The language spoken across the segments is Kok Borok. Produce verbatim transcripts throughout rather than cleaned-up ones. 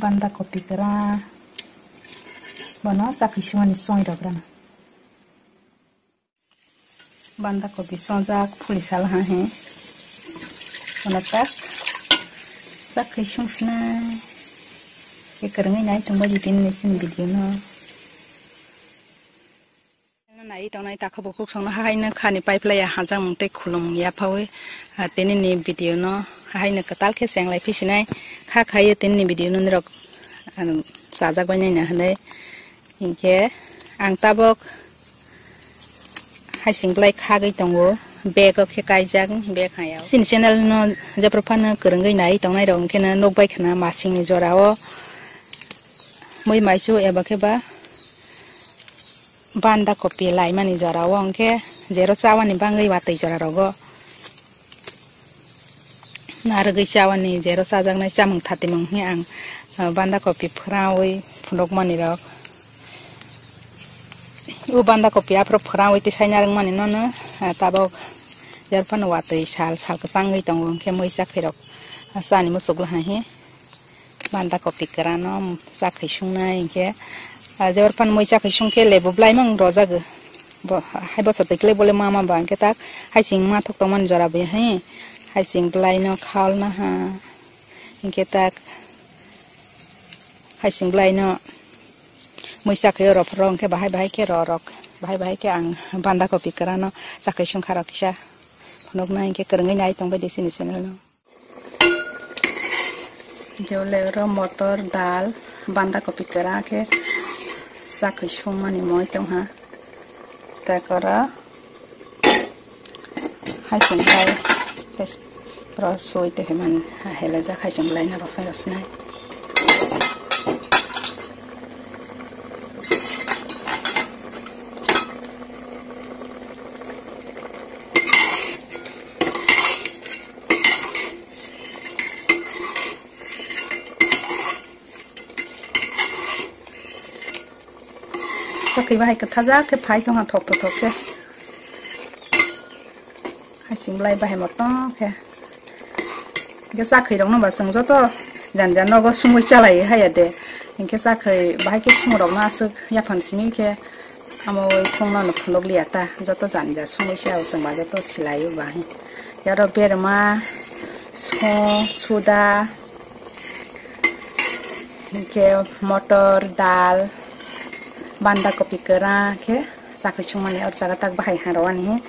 Banda kopi kwra. Bono chakhi sumani soi rok rana. Banda kopi songjak phuli sal ha he. Bono tak chakhi sungsnai. Ke kwrwngwi nai tongbai di tini ni chini video no. Nai tongnai takha bukhuk songno hahaino khani paiplaiya hajak mung tei khulumung yaphawi, ah, tini ni video no hahaino kwtal khe chenglai phisinai kha khaio tini ni video no nirok, ah, chajak bai naina hinwi. Hinkhe ang tabok haising belai khagwi tongo, bag o khe kaijak, bag haya. Chini channel no jephru phano kwrwngwi nai tongnai rok hinkhe no nukbai khna masing ni jora o mui maichu eba khe ba banda kopi laimani jora o hinkhe jero chawani bangwi watwi jora rogo narwgwi chawani jero chajaknai chamung thatimung hinwi ang, ah, banda kopi phwrawi phunukmani rok. O banda kopi aphuru phwrawi tisai narwkmani nono, ah, tabok jero phano watwi sal sal kwchangwi tongo hinkhe mui chakhwi rok, ah, chani muchuk laha hinwi. Banda kopi kwrano chakhi sungnai hinkhe, ah, jebor phan mui chakhi sungkhe lebu belaimung rojago. Bo, hai bosor twi kle bole ma ma ba hinkhe tak haising ma thok tongmani jora bo he. Haising belaino khaolna ha. Hinkhe tak haising belaino mui chakhi oro phoro hinkhe bahai bahai khe ro rok. Bahai bahai khe ang banda kopi kwrano chakhi sungkha rok kisa phunuknai hinkhe kwrwngwi nai tongbai di chini channel no. Hinkhe ule oro motor, dal, banda kopi kwra khe chakhi sungmani moi tongha. Tak oro haising belai tei bro sui tongmani helejak haising belai no rosoi rosnai. Chakhi bahai kwthajak khe phai tongha thok thok khe. Haising belai bahai motom khe. Hinkhe chakhi rokno ba chwng joto jan jan nogo sumui chalai haya de. Hinkhe chakhi bahai khe sumui rokno aswk yaphan simi khe amo ui khungno no phunuk liya ta. Joto jan jan sumui se abo chwng ba joto silai o bahai. Aro berma, so, suda, hinkhe motor, dal, banda kopi kwra khe chakhi sungmani oro jaga tak bahai ha rwani.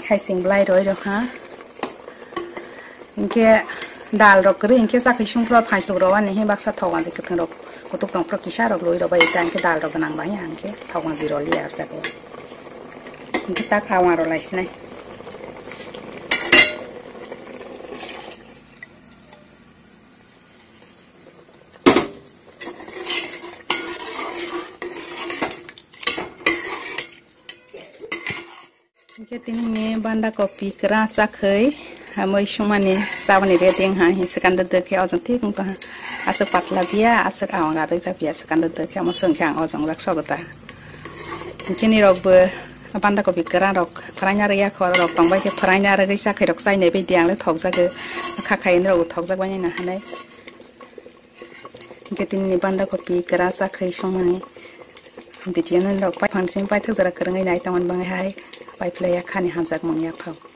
Haising belai roi rokha. Hinkhe dal rok kwrwi hinkhe chakhi sungphru phaisrok rwani hi baksa thok manjwi kwthwng rok kutuk tongphru kisa rok roi rok bai ta hinkhe dal rok gwnang bai hinkhe thok manjwi roliya aro jaga o. Hinkhe tak awan rw lai sinai. Hinkhe tini ni banda kopi kwra chakhwi, hamwi sungmani chabani ready wngha, hi swkang dwdwk khe ojang thik wng tongha. Aswk patla biya, aswk awang abekjak biya, swkang dwdwk khe omo swngkhe ang ojang jak sogo ta. Hinkhe nirokbo banda kopi kwrang rok phwraina rwya kho, rok tongbai khe phwraina rwgwi chakhwi rok chainai bai di, ang le thokjago, kha khai nirokbo thokjak bai nai hinwi. Hinkhe tini ni banda kopi kwra chakhwi songmani video no nirok pai phan simi paithak jora kwrwngwi nai tongmani bagwi hai pai phlaiya khani hamjakmung yaphang.